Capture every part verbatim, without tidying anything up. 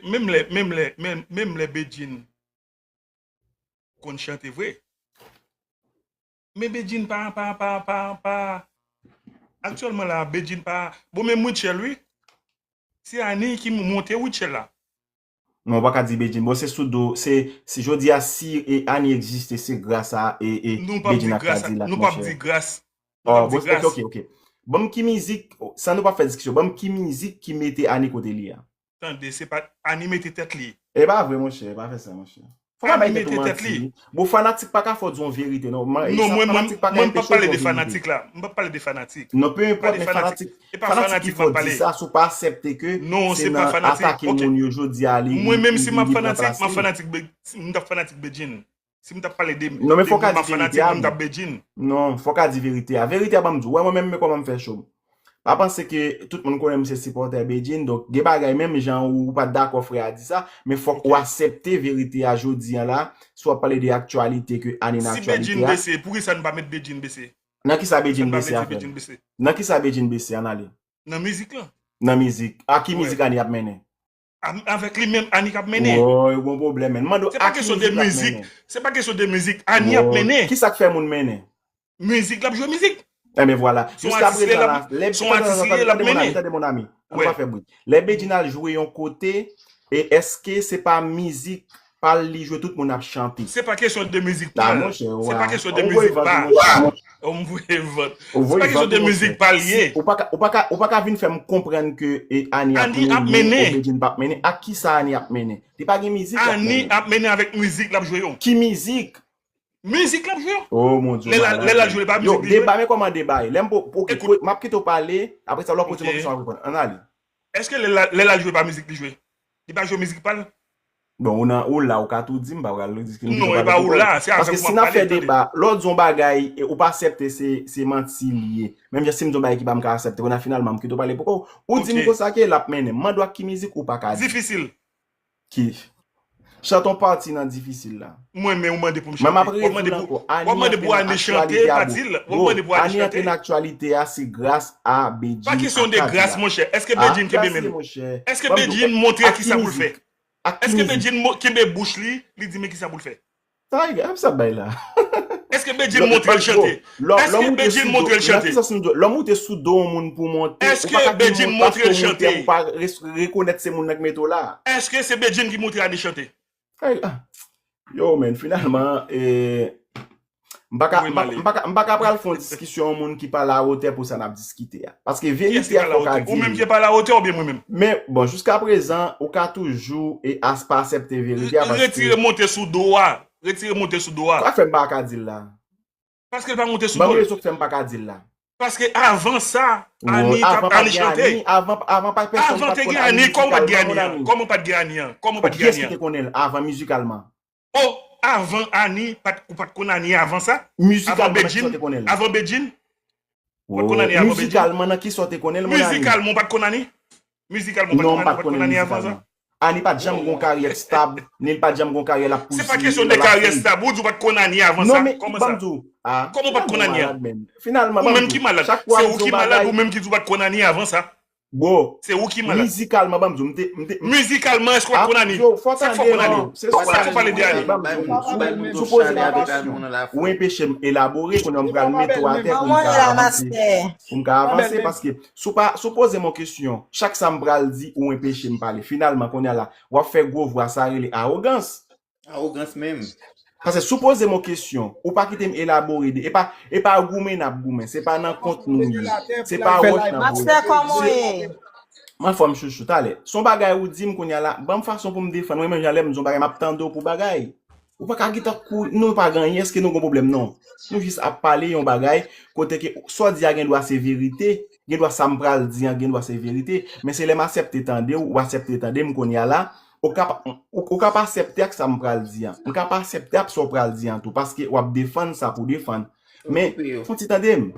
Menm lè, menm lè, menm, menm lè Bedjine konn chante vre. Men Bedjine pa, pa, pa, pa, pa, aktyèlman la, Bedjine pa, bon, menm Rutshelle, wi. Se Annie ki monte Rutshelle la. Non, ou pa ka di Bedjine. Bon, se sou do, se, se jodi a, si e, Annie egziste, se gras a e, e, Bedjine ak Kadilak, monchè. Nou p ap di gras. Nou p ap di gras. Ok, ok, ok. Ban m ki mizik, san nou pa fè diskisyon, ban m ki mizik ki mete Annie kote li a. Tande, se pa Annie mete tèt li. E pa vre, monchè, pa fè sa, monchè. Fò pa bay tèt ou manti. Bon, fanatik pa ka fè w di yon verite, non. Non, mwen, mwen, mwen m p ap pale de fanatik la. M p ap pale de fanatik. Non, peu importe, men fanatik, fanatik ki fè w di sa, si w pa aksepte ke se nan atake moun yo jodi a li, li, li pran plas li. Mwen menm si m ap fanatik, m ap fanatik, m t ap fanatik Bedjine. Si m t ap pale de, non, men fò w ka di verite a, m t ap Bedjine. Non, fò w ka di verite a. Verite a, ban m di w, wè mwen menm, men kòman m fè cho m. Pa panse ke tout moun konnen m se sipòtè Bedjine, donk gen bagay menm jan ou, ou pa t dakò frè a di sa, men fòk ou aksepte verite a jodi a la, si w ap pale de aktyalite ke Annie nan aktyalite a. Si Bedjine bese, poukisa n pa met Bedjine bese? Nan kisa Bedjine bese a frè m? Nan kisa Bedjine bese, ann ale? Nan mizik lan. Nan mizik. A ki mizik Annie ap mennen? Avèk li menm Annie k ap mennen. Woy, ou gon pwoblèm, men. M mande w a ki mizik l ap mennen. Se pa kesyon de mizik, Annie ap mennen. Kisa k fè moun mennen? Mizik, l ap jwe mizik. Enben vwala. Jiskaprezan la, lè, tande mon ami, tande mon ami, ann pa fè bri. Lè Bedjine al jwe yon kote, e èske se pa mizik pa l li jwe, tout moun ap chante? Se pa kesyon de mizik pa l. Se pa kesyon de mizik pa l. Ou voye vant. Se pa kesyon de mizik pa l ye. Ou pa ka, ou pa ka, ou pa ka vin fè m konprann ke e, Annie ap mennen, ou Bedjine p ap mennen. Ak kisa Annie ap mennen? Li pa gen mizik l ap mennen. Annie ap mennen avèk mizik l ap jwe yo. Ki mizik? Mizik l ap jwe yo. Oh mon Dieu. Lè l al jwe, li pa mizik li jwe. Yo, deba, men kòman deba ye. Lè m po, ok, m ap kite w pale, apre sa lè w poze m yon kesyon w ap reponn. Ann ale. Èske lè l al jwe pa mizik li jwe? Li pa jwe mizik pa l? Bon, ou nan, ou la, ou ka tou di, m pa pral diskrimine. Non, e pa ou la, se avèk ou m ap pale, tande. Paske si n ap fè deba, lè w di yon bagay, e, ou pa aksepte, se, se manti li ye. Menm jan si m di yon bagay ki pa m ka aksepte, kounye a finalman m kite w pale. Poko, ou di m konsa ke l ap mennen. M mande w ak ki mizik ou pa ka di. Difisil. Ki? Chante yon pati nan difisil la. Mwen, men ou mande pou m chante. Mwen m ap redi l ankò. Annie antre nan aktyalite a, bro. Bro, Annie antre nan aktyalite a, se gras a Bedjine ak Kadilak. Pa kesyon de gras, monchè. Èske Bedjine kenbe men l? Èske Bedjine montre kisa pou l fè? Èske Bedjine kenbe bouch li, li di men kisa pou l fè? Sa e, sa bay la. Èske Bedjine montre l chante? Èske Bedjine montre l chante? Lè w moute sou do yon moun pou w monte, ou pa ka vin monte paske w monte, ou pa rekonèt se moun nan k mete w la. Èske se Bedjine ki montre Annie chante? Yo, men, finalman, e, m pa ka, m pa, m pa ka, m pa ka pral fè yon diskisyon yon moun ki pa lawotè pou sa n ap diskite a. Paske verite a fòk a di li. Ou menm ki pa lawotè oubyen mwen menm? Men, bon, jiskaprezan, ou ka toujou e as pa aksepte verite a paske. Retire monte sou do a. Retire monte sou do a. Sa k fè m pa ka di l la? Paske l pa monte sou do l. Ban m rezon k fè m pa ka di l la. Paske avan sa, Annie t ap, Annie chante. Avan, avan pa t gen Annie, kòman w pa t gen Annie an? Kòman w pa t gen Annie an? Kòman w pa t gen Annie an? Kiyès ki te konnen l avan mizikalman? Oh, avan Annie, pa t, ou pa t konn Annie avan sa? Avan Bedjine? Avan Bedjine? Ou pa t konn Annie avan Bedjine? Mizikalman, nan kisa w te konnen l, mon ami? Mizikalman, ou pa t konn Annie? Mizikalman, ou pa t konn Annie avan sa? Annie pa t janm gon karyè stab, ni l pa t janm gon karyè l ap pouse. Se pa kesyon de karyè stab, ou di w pa t konn Annie avan sa, kòman sa? Kòman w pa t konn Annie an? Finalman, ou menm ki malad, se ou ki malad, ou menm ki di w pa t konn Annie avan sa. Bro, se ou ki malad. Mizikalman, ban m di w, m te, m te. Mizikalman, èske w pa t konn Annie? Chak fwa w konn Annie, chak fwa w pale de Annie. Ou poze m kesyon, ou enpeche m elabore, kounye a m pral mete w atè pou m ka avanse. Pou m ka avanse, paske si w pa, si w poze m yon kesyon, chak sa m pral di, ou enpeche m pale. Finalman, kounye a la, w ap fè gwo vwa, sa rele awogans. Awogans menm. Paske si w poze m yon kesyon, ou pa kite m elabore de, e pa, e pa goumen n ap goumen, se pa nan kont nou ye, se pa wòch n ap voye. Mastè, kòman w ye? M anfòm chouchou, talè. Se yon bagay ou di m kounye a la, ban m fason pou m defann mwen, menm jan lè m di yon bagay, m ap tande w pou bagay. Ou pa ka gentan kouri, nou pa gen anyen, èske nou gen pwoblèm? Non. Nou jis ap pale yon bagay, kote ke sa w di a gen dwa se verite, gen dwa sa m pral di an, gen dwa se verite, men se lè m aksepte tande w, ou aksepte tande m kounye a la, ou ka pa, ou, ou ka pa aksepte ak sa m pral di an. M ka pa aksepte ak sa w pral di an tou, paske w ap defann sa pou defann. Men, fon ti tande m.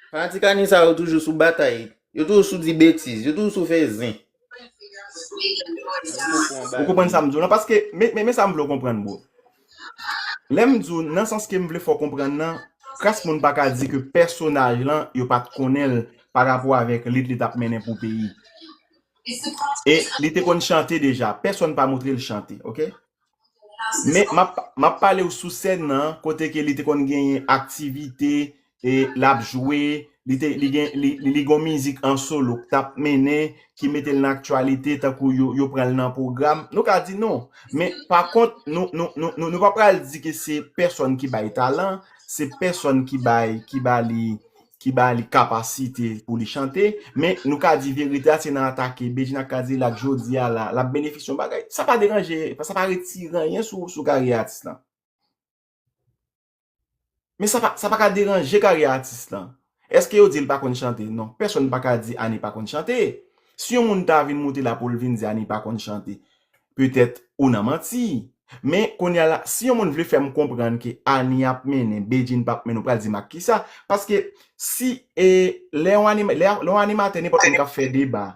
Fanatik Annie sa yo toujou sou batay. Yo toujou sou di betiz, yo toujou sou fè zen. Ou konprann sa m di w lan? Paske, men, men, men sa m vle w konprann, bro. Lè m di w, nan sans ke m vle fè w konprann nan, kras moun pa ka di ke pèsonaj lan, yo pa t konnen l pa rapò avèk lit li t ap mennen pou peyi. E li te konn chante deja. Pèsonn pa montre l chante, oke? Men m ap, m ap pale w sou sèn nan, kote ke li te konn genyen aktivite, e l ap jwe, li te, li gen, li, li, li gon mizik an solo k t ap mennen, ki mete l nan aktyalite, tankou yo, yo pran l nan pwogram. Nou ka di non. Men, pa kont, nou, nou, nou, nou, nou pa pral di ke se pèsonn ki bay talan, se pèsonn ki bay, ki ba li, ki ba li kapasite pou li chante, men nou ka di verite a, se nan atake Bedjine ak Kadilak jodi a la, l ap benefisye yon bagay. Sa pa deranje, sa pa retire anyen sou, sou karyè atis lan. Men sa pa, sa pa ka deranje karyè atis lan. Èske yo di l pa konn chante? Non, pèsonn pa ka di Annie pa konn chante. Si yon moun ta vin moute la pou l vin di Annie pa konn chante, petèt ou nan manti. Men kounye a la, si yon moun vle fè m konprann ke Annie ap mennen, Bedjine p ap mennen, ou pral di m ak kisa? Paske si, e, lè yon anima-, lè, lè yon animatè, nenpòt moun k ap fè deba,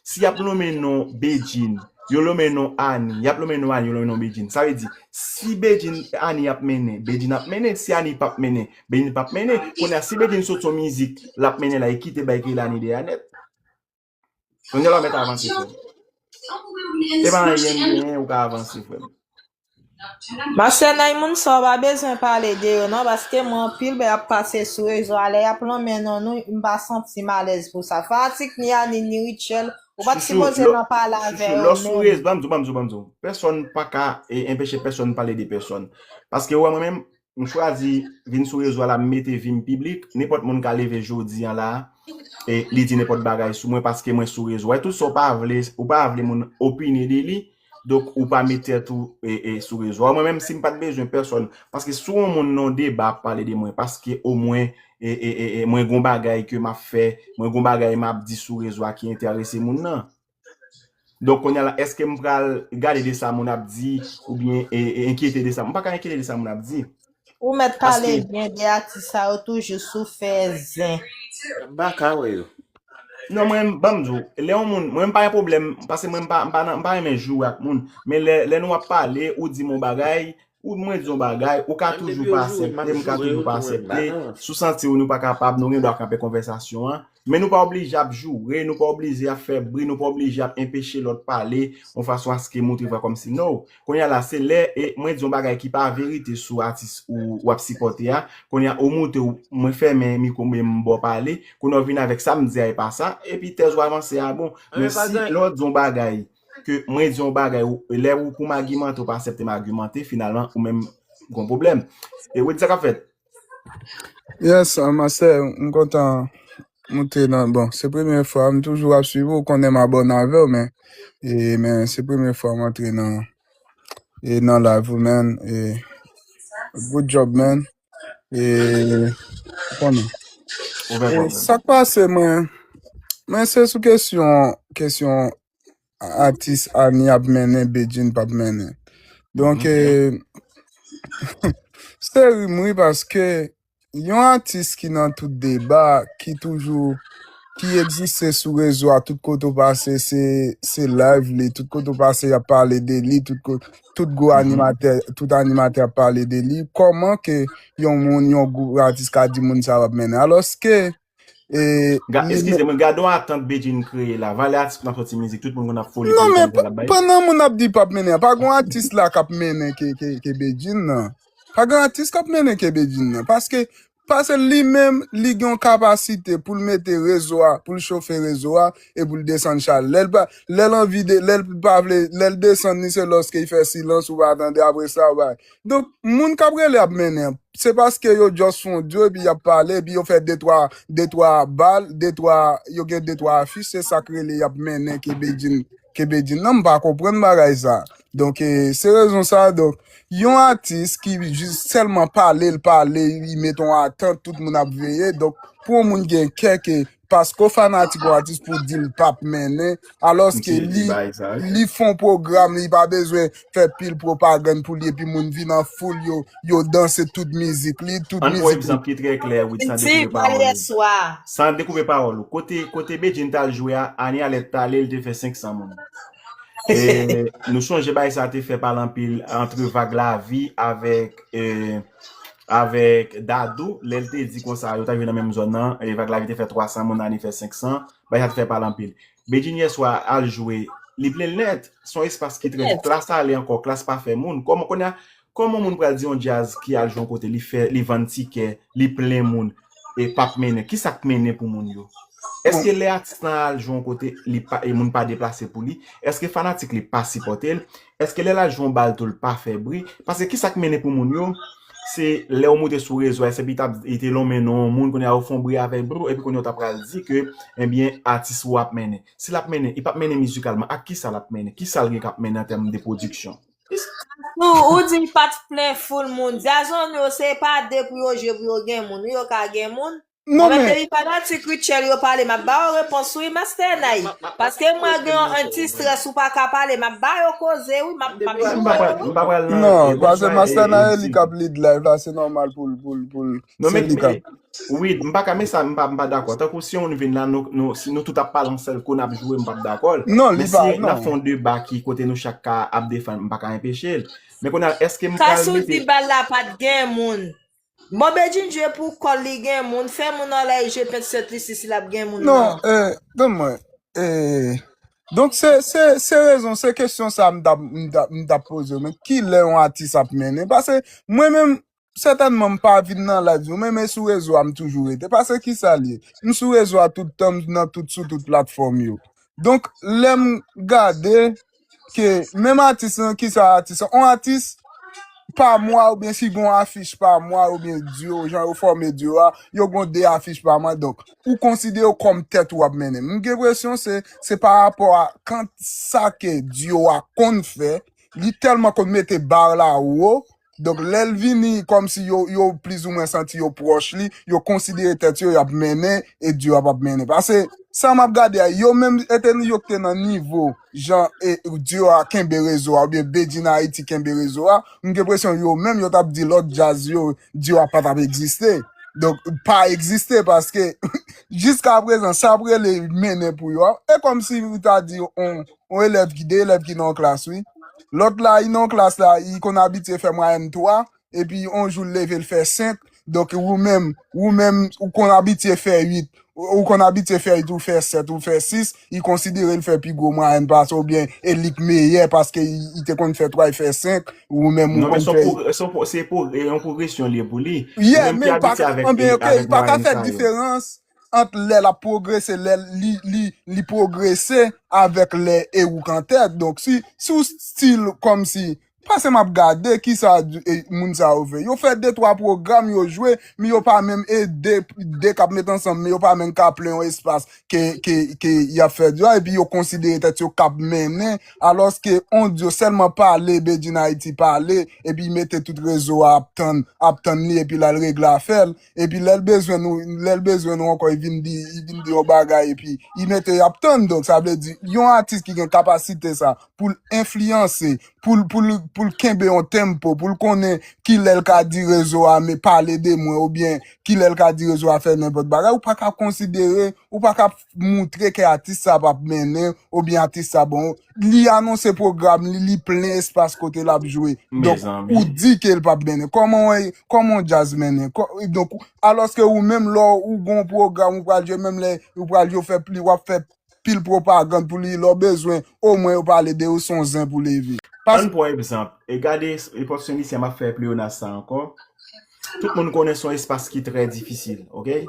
si y ap lonmen non Bedjine, yo lonmen non Annie, y ap lonmen non Annie, yo lonmen non Bedjine. Sa vle di, si Bedjine, Annie ap mennen, Bedjine ap mennen. Si Annie p ap mennen, Bedjine p ap mennen. Kounye a, si Bedjine sot yon mizik, l ap mennen la, e kite bay Kehlani dèyè nèt. Kounye a, l ap mèt avanse, frè m. E pa anyen m genyen, ou ka avanse, frè m. Master Nine, moun sa w pa bezwen pale de yo non, paske mwen anpil bagay ap pase sou rezo a, lè y ap lonmen non nou, m pa santi m alèz pou sa. Fanatik ni Annie ni Rutshelle, ou pa t sipoze nan pale avè yo menm. Lè w sou rezo, ban m di w, ban m di w, ban m di w. Pèsonn pa ka, e, enpeche pèsonn pale de pèsonn. Paske ou wè mwen menm, m chwazi vin sou rezo a la, m mete vi m piblik, nenpòt moun ka leve jodi a la, e li di nenpòt bagay sou mwen paske mwen sou rezo a. E tout sa w pa vle, ou pa vle moun opine de li, donk ou pa met tèt ou, e, e, sou rezo a. Mwen menm, si m pa t bezwen pèsonn, paske si yon moun nan yon deba ap pale de mwen, paske omwen, e, e, e, e, mwen gon bagay ke m ap fè, mwen gon bagay m ap di sou rezo a ki enterese moun nan. Donk, kounye a la, èske m pral gade de sa moun ap di, oubyen, e, e, enkyete de sa? M pa ka enkyete de sa moun ap di. Ou mèt pale byen de atis sa yo toujou sou fè zen. M pa ka wè yo. Non, mwen, ban m di w, lè yon moun, mwen, m pa gen pwoblèm, paske mwen, m pa, m pa, nan, m pa renmen joure ak moun, men lè, lè nou ap pale, ou di m yon bagay, ou mwen di yon bagay, ou ka toujou pa aksepte, m ka toujou pa aksepte, si w santi w nou pa kapab, nou gen dwa kanpe konvèsasyon an, men nou pa oblije ap joure, nou pa oblije ap fè bri, nou pa oblije ap enpeche lòt pale, yon fason aske montre vwa kòmsi no. Kounye a la, se lè, e, mwen di yon bagay ki pa verite sou atis ou w ap sipòte a, kounye a, ou moute, ou, mwen fèmen mikwo m, m ba w pale, kounye a, ou vin avèk sa m di a, e pa sa, epi tèz ou avanse a bon. Men si lè w di yon bagay, ke mwen di yon bagay, ou, lè ou pou m agimante, ou pa aksepte m agimante, finalman, ou menm gon pwoblèm. E Wid, sa k ap fèt? Yes, uh, master, m kontan moute nan, bon, se premye fwa, m toujou ap swiv ou, ou konnen m abòne avè w, men, e, men se premye fwa m antre nan, e, nan live ou, man, e, good job, man, e, ou konnen. E, sa k pase, mwen, mwen se sou kesyon, kesyon atis Annie ap mennen, Bedjine p ap mennen. Donk, e, se rim wi, paske yon atis ki nan tout deba, ki toujou, ki egziste sou rezo a, tout kote w pase, se, se live li, tout kote w pase, y ap pale de li, tout ko-, tout gwo animatè, tout animatè ap pale de li. Kòman ke yon moun, yon gwoup atis ka di moun sa yo ap mennen? Alòske, e, Ga, eskize mwen, gade yon atant Bedjine kreye la. Valè atis pou n ap soti mizik, tout moun konn ap foli pou l konn sa l ap bay. Pandan moun ap di p ap mennen, pa gon atis la k ap mennen ke, ke, ke Bedjine nan. Pa gen atis k ap mennen ke Bedjine nan. Paske, paske li menm, li gen yon kapasite pou l mete rezo a, pou l chofe rezo a, e pou l desann chalè. Lè l pa, lè l anvi de, lè l pa vle, lè l desann li, se lòske l fè silans, ou pa tande, apre sa, ou pa. Donk, moun k ap rele ap mennen, se paske yo just fè yon duo, epi y ap pale, epi yo fè de twa, de twa bal, de twa, yo gen de twa afich, se sa k rele y ap mennen ke Bedjine, ke Bedjine. Non, m pa konprann bagay sa. Donk, e, se rezon sa, donk, yon atis ki jis sèlman pale, l pale, li met yon atant, tout moun ap veye. Donk, pou yon moun gen kè ke paske w fanatik yon atis pou w di l p ap mennen, alòske li, li fè yon pwogram, li pa bezwen fè pil pwopagann pou li, epi moun vin an foul, yo, yo danse tout mizik li, tout mizik li. Ann pran egzanp ki trè klè, Wid, san dekoupe pawòl ou. San dekoupe pawòl ou. Kote, kote Bedjine t al jwe a, Annie Alerte t ale, li te fè senk san moun. E nou sonje bagay sa te fè pale anpil antre Vag Lavi avèk, e, avèk Dadou, lè l te di konsa, yo ta jwe nan menm zòn nan, e Vag Lavi te fè twa san moun, Annie fè senk san, bagay sa te fè pale anpil. Bedjine yèswa al jwe, li plen l nèt. Se yon espas ki trè, klas ale ankò, klas pa fè moun. Kòman kounye a, kòman moun pral di yon djaz ki al jwe yon kote, li fè, li vann tikè, li plen moun, e p ap mennen? Kisa k mennen pou moun yo? Èske lè atis lan al jwe yon kote, li pa, e moun pa deplase pou li? Èske fanatik li pa sipòte l? Èske lè l al jwe yon bal tou l pa fè bri? Paske kisa k mennen pou moun yo? Se lè w moute sou rezo a, se epi t ap, li te lonmen non yon moun, kounye a yo fè yon bri avèk brr, epi kounye a w ta pral di ke, ebyen, atis ou ap mennen. Si l ap mennen, li p ap mennen mizikalman, ak kisa l ap mennen? Kisa l gen k ap mennen an tèm de pwodiksyon? Ou, ou di l pa t plen foul moun. Djazònn yo, se pa de pou yo jwe pou yo gen moun. Wi, yo ka gen moun. Non, men depi fanatik Rutshelle yo pale, m ap ba yo repons wi, Master Nine. Paske mwen gen yon ti strès ou pa ka pale, m ap ba yo koze wi, m ap, m ap jwe pou yo. Non, paske Master Nine li k ap lead live la, se nòmal pou l, pou l, pou l, se li k ap. Wi, m pa ka, men sa, m pa, m pa dakò. Tankou si yon moun vin la, nou, nou, si nou tout ap pale yon sèl kou, n ap jwe, m p ap dakò. Non, li pa, non. Men si n ap fè yon deba ki kote nou chak ka ap defann, m pa ka anpeche l. Men kounye a, èske m pral mete. Sa sou di bal la pa t gen moun. Bon, Bedjine jwe pou kò l, li gen moun. Fè moun anlè jwe pent sèt li si, si l ap gen moun. Non, eh, tann mwen. Eh, donk, se, se, se rezon, se kesyon sa m t ap, m t ap, m t ap poze w. Men kilè yon atis ap mennen? Paske mwen menm, sètènman, m pa vin nan live yo, men, men sou rezo a, m toujou rete. Paske kisa l ye? M sou rezo a tout tan, m nan tout, sou tout platfòm yo. Donk, lè m gade, ke menm atis lan, kisa atis lan? On atis pa mwa oubyen si gon afich pa mwa oubyen duo, jan yo fòme duo a, yo gon de afich pa mwa. Donk, ou konsidere w kòm tèt ou ap mennen. M gen enpresyon se, se pa rapò a kan sa ke duo a konn fè, li tèlman konn mete bar la wo, donk lè l vini kòmsi yo, yo plizoumwen santi yo pwòch li, yo konsidere tèt yo, y ap mennen, e duo a p ap mennen. Paske sa m ap gade a, yo menm eteni yo k te nan nivo jan e duo a kenbe rezo a, oubyen Bedjine Haiti kenbe rezo a, m gen enpresyon yo menm yo t ap di lòt djaz yo, duo a pa t ap egziste. Donk, pa egziste paske jiska prezan, sa ap rele mennen pou yo a. E kòmsi ou ta di on, on elèv ki, de elèv ki nan yon klas, wi. Lòt la, li nan yon klas la, li konn abitye fè mwayèn twa, epi yon jou l leve l fè senk, donk ou menm, ou menm, ou konn abitye fè uit, ou konn abitye fè uit, ou fè sèt, ou fè sis, li konsidere l fè pi gwo mwayèn pase w, oubyen e li k meyè paske li, li te konn fè twa, li fè senk, ou menm ou konn fè. Non, men se yon pwogresyon li ye pou li. Yeah, men pa ka, anben, ok, li pa ka fè diferans ant lè l ap pwogrese, lè li, li, li pwogrese avèk lè e ou k an tèt. Donk, si, si w still kòmsi Paske m ap gade kisa moun sa yo fè. Yo fè de twa pwogram, yo jwe, men yo pa menm e de, de k ap met ansanm, men yo pa menm ka plen yon espas ke, ke, ke y ap fè di a, epi yo konsidere tèt yo k ap mennen, alòske on di yo sèlman pale, Bedjine Haiti pale, epi mete tout rezo a ap tann, ap tann li, epi l al regle afè l. Epi lè l bezwen nou, lè l bezwen nou ankò, li vin di, li vin di yon bagay, epi li mete y ap tann. Donk, sa vle di, yon atis ki gen kapasite sa, pou l enfliyanse, pou l, pou l, pou l kenbe yon tempo, pou l konnen kilè l ka di rezo a, men pale de mwen, oubyen kilè l ka di rezo a fè nenpòt bagay, ou pa ka konsidere, ou pa ka moutre ke atis sa p ap mennen, oubyen atis sa bon. Li anonse pwogram li, li plen espas kote l ap jwe. Donk, ou di ke l p ap mennen. Kòman w, kòman w djaz mennen? Kò-, donk, alòske ou menm lè w, ou gon pwogram, ou pral jwe, menm lè ou pral jwe, w fè pli, w ap fè pil pwopagann pou li, lè w bezwen, omwen yo pale de ou, se yon zen pou leve. Ann pran egzanp, e gade epòk Sent Lisyen, m ap fè Pleyonas sa ankò. Tout moun konnen se yon espas ki trè difisil, oke?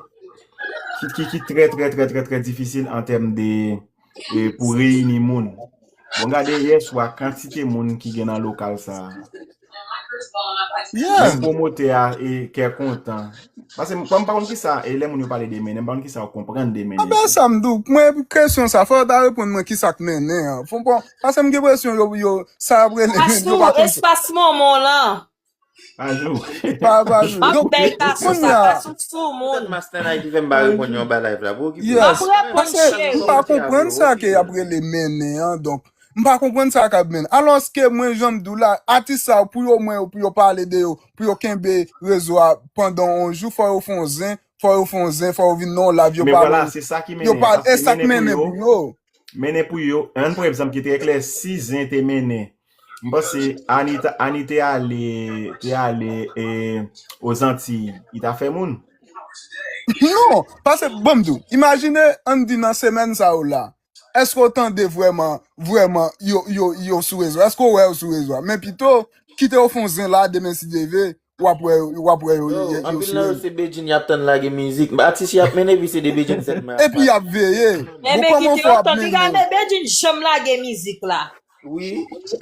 Ki, ki, ki trè, trè, trè, trè, trè difisil an tèm de, e, pou reyini moun. Bon, gade yè swa kantite moun ki gen nan lokal sa a. Menm pwomotè a e kè kontan. Paske m, m pa konn kisa, e lè moun yo pale de mennen, m pa konn kisa yo konprann de mennen. Anben sa m di w, mwen kesyon sa, fò yo ta reponn mwen kisa k mennen an. Fò m pran, paske m gen enpresyon yo, yo, sa y ap rele mennen, yo pa konn. Espas momon lan. Pa jou. Pa, pa jou. M ap bay pa sou sa, pa sou soumoun. Master Nike fè m pa reponn yon ba live la. Pou okipe. Yes. M ap reponn, cheri. M pa konprann sa ke y ap rele mennen an, donk. M pa konprann sa k ap mennen. Alòske mwen, jan m di w la, atis sa yo, pou yo, mwen, pou yo pale de yo, pou yo kenbe rezo a pandan yon jou, fò yo fè yon zen, fò yo fè yon zen, fò yo vin nan yon live, yo pale. Men vwala, se sa ki mennen. Yo pale, e sa k mennen pou yo. Mennen pou yo. Ann pran egzanp ki trè klè, si zen te mennen, m panse Annie ta, Annie te ale, te ale, e, Ozantiy, li ta fè moun. Non, paske, bon, m di w, imajine, ann di nan semèn sa yo la, Èske w tande vrèman, vrèman, yo, yo, yo sou rezo? Èske w wè yo sou rezo a? Men pito, kite yo fè yon zen la, demen si Dye vle, w ap wè, w ap wè yo, yo, yo, yo sou rezo. Anpil nan yo se Bedjine y ap tann lage mizik. Atis y ap mennen vi se de Bedjine sèlman y ap pale. Epi y ap veye. Bon, kòman w fè w ap mennen? Bedjine janm lage mizik la. Wi,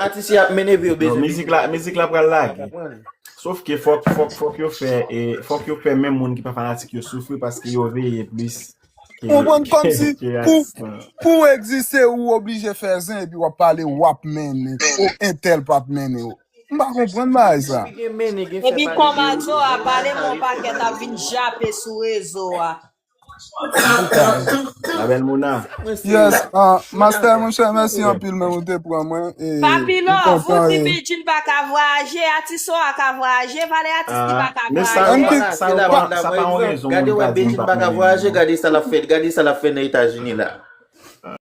atis y ap mennen vi yo Bedjine. Non, mizik la, mizik la pral lage. Sof ke fòk, fòk, fòk yo fè, e, fòk yo fè menm moun ki pa fanatik yo soufri paske yo veye plis ke, ke atis lan. Ou konprann, kòmsi pou, pou w egziste, ou oblije fè zen epi w ap pale w ap mennen, ou entèl p ap mennen w. M pa konprann bagay sa. Epi kòm Adzo a pale, mwen pakèt ap vin jape sou rezo a. La belle Mona. Yes, ah, Master, monchè, mèsi anpil, men ou te pran mwen. E, Papi Love, ou di Bedjine pa ka vwayaje, atis ou a ka vwayaje, valè atis li pa ka vwayaje. Sa pa yon rezon. Gade wè Bedjine pa ka vwayaje, gade sa l ap fè, gade sa l ap fè nan Etazini la.